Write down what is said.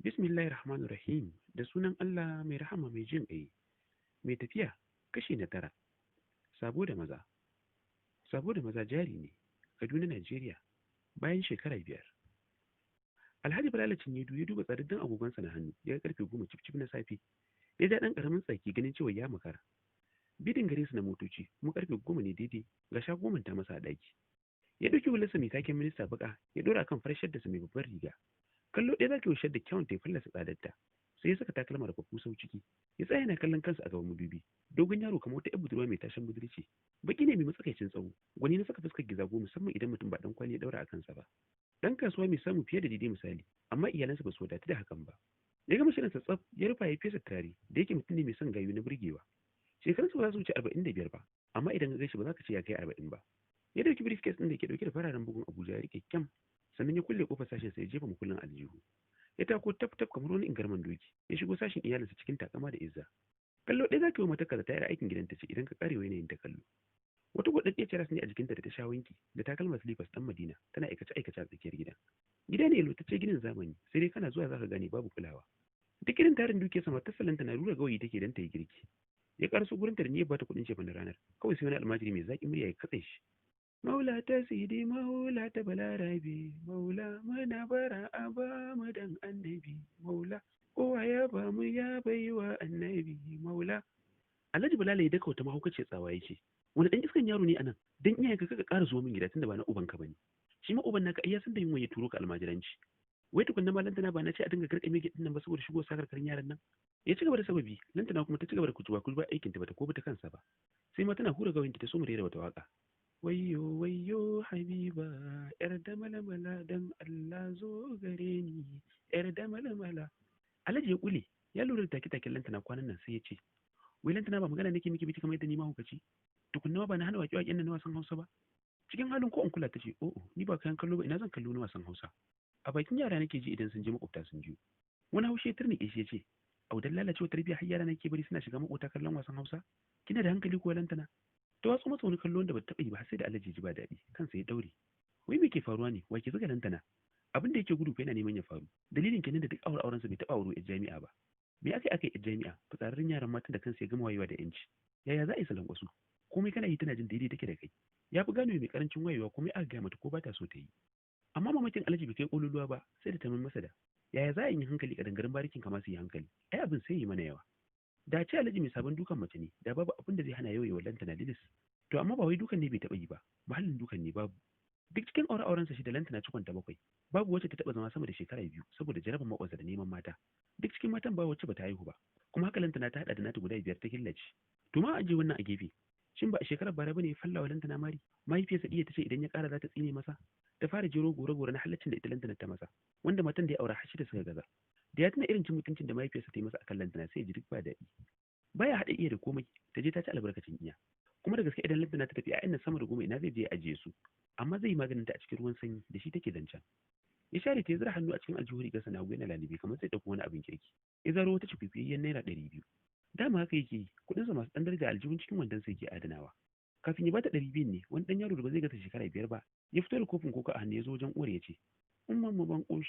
Bismillahir Rahmanir Rahim, da sunan Allah mai rahama mai jin ƙai. Mai tafiya, kashi na 9. Sabo da maza. Sabo da maza jari ne. Kaduna, Najeriya. Bayan shekara 5. Alhaji Balala Cinyedu ya duba tsadaddan agogonsa na hannu, ya ga karfe 10 cif na safe. Ya ja ɗan ƙaramin tsaki ganin cewa ya makara. Bidin gare su na motoci, kuma karfe 10 ne daidai, ga sha goma ta masa a ɗaki. Ya ɗauki hularsa mai taken minista baƙa, ya ɗora kan farar shaddarsa mai babbar riga. Kallo ɗaya zaka yi shadda kyawun ta ya fallasa tsadarta. Sai ya saka takalma da fafu sau ciki. Ya tsaya yana kallon kansa a gaban madubi. Dogon yaro kamar wata 'yar budurwa mai tashin budurci. Baki ne mai matsakaicin tsawo. Gwani na saka fuskar gizago, musamman idan mutum ba dan kwali ya daura a kansa ba. Dan kasuwa mai samu fiye da daidai misali, amma iyalansa ba su wadatu da hakan ba. Ya gama shirinsa tsaf, ya rufa ya fesa turare, da yake mutum ne mai son gayu na burgewa. Shekarunsa ba za su wuce 45 ba, amma idan ka gaishe ba za ka ce ya kai 40 ba. Ya dauki briefcase ɗin da ke dauke da fararen bugun Abuja ya rike kyam, sannan ya kulle kofar sashen sa ya jefa mukullin aljihu. Ya tako taf taf kamar wani ingarman doki, ya shigo sashen iyalinsa cikin takama da izza. Kallo ɗaya za ka yi wa matarka da ta yi aikin gidanta ce idan ka karewa yanayin ta kallo. Wata gwaɗaɗɗiyar ceras ne a jikinta da ta sha wanki, da takalma slippers ɗan Madina, tana aikace aikace a tsakiyar gidan. Gida ne yalwatacce, ginin zamani, sai dai kana zuwa za ka gane babu kulawa. Duk irin tarin dukiyarsa, matar salanta na rura gawayi take don ta yi girki. Ya karaso gurin ta da niyyar bata kuɗin cefa na ranar, kawai sai wani almajiri mai zaƙin murya ya katse shi. Maula ta Sidi, Maula ta Balarabe, Maula muna bara a ba mu dan Annabi, Maula kowa ya ba mu ya baiwa Annabi, Maula. Alhaji Balala ya daka wata mahaukaciyar tsawa ya ce, "Wani ɗan iskan yaro ne anan? Dan iyayenka kaka ƙara zuwa min gida, tunda ba na ubanka bane. Shi ma uban naka ai ya san da yunwa ya turo ka almajiranci. Wai tukunna ma Lantana, ba na ce a dinga garkame gate nan ba saboda shigo sakarkarin yaran nan?" Ya ci gaba da sababi, Lantana kuma ta ci gaba da kutuba kutuba aikin ta, bata ko ta kansa ba. Sai ma tana hura gawinta ta so mu rera wata waka. "Wayyo wayyo Habiba, yar da malmala, dan Allah zo gare ni, yar da malmala." Alhaji ya kule, ya lura da take taken Lantana kwanan nan, sai ya ce, "Wai Lantana, ba magana nake miki biki kamar yadda ni mahaukaci? Tukunna ba na hana waƙe waƙen nan na wasan Hausa ba?" Cikin halin ko in kula ta ce, "O'o, ni ba kayan kallo ba, ina zan kallo na wasan Hausa? A bakin yara nake ji idan sun je makwabta sun jiyo." Wani haushi ya turnike shi, ya ce, "Au, dan lalacewa tarbiyya har yara nake bari suna shiga makota kallon wasan Hausa? Kina da hankali kuwa, Lantana?" Ta watsu masa wani kallo wanda ba taɓa yi ba, sai da Alhaji ji ba daɗi, kansa ya daure. Wai me ke faruwa ne? Wa ke zuga Lantana? Abin da yake gudu fa yana neman ya faru. Dalilin kenan da duk aure aurensa bai taɓa auro yar jami'a ba. Me aka yi yar jami'a, fitsararrun yaran matan da kansa ya gama wayewa da yanci? Yaya za a yi salon wasu? Komai kana yi tana jin daidai take da kai. Ya fi gane mai karancin wayewa, komai aka gaya mata ko ba ta so ta yi. Amma mamakin Alhaji bai kai kololuwa ba sai da ta masa da, "Yaya za a yi hankali a dangaren barikin kama su yi hankali? Ai abin sai yi mana yawa." Da ce Alhaji mai sabon dukan mace ne, da babu abin da zai hana yau yawan Lantana lilis. To amma ba wai dukan ne bai taɓa yi ba, mahallin dukan ne babu. Duk cikin aure aurensa shi da Lantana cikon ta bakwai, babu wacce ta taɓa zama sama da shekara 2 saboda jarabar makwansa da neman mata. Duk cikin matan ba wacce bata haihu ba, kuma haka Lantana ta haɗa da nata guda 5 ta killace. To ma aje wannan a gefe. Shin ba a shekarar bara bane ya fallawa Lantana mari? Mahaifiyarsa iya ta ce idan ya ƙara za ta tsine masa. Ta fara jero gore-gore na halaccin da ita Lantana ta masa, wanda matan da ya aura har shida suka gaza. Da ya tuna irin cin mutuncin da mahaifiyarsa ta yi masa akan Lantana, sai ya ji duk ba daɗi. Baya haɗa iya da komai, ta je ta ci albarkacin iya. Kuma da gaske idan Lantana ta tafi, 'ya'yan nan sama da 10 ina zai je ya ajiye su? Amma zai yi maganin ta a cikin ruwan sanyi, da shi take zancen. Ya share ta, ya zura hannu a cikin aljihun rigarsa na hagu yana lalibe kamar zai ɗauko wani abin kirki. Ya zaro wata cififiyayyen ₦200. Dama haka yake yi, kuɗinsa masu ɗan daraja aljihun cikin wandonsa yake adanawa. Kafin ya bata 200n ne, wani ɗan yaro da ba zai gasa shekara 5 ba, ya fito da kofin koko a hannu, ya zo wajen uwar ya ce, "Umman mu ban ƙoshi."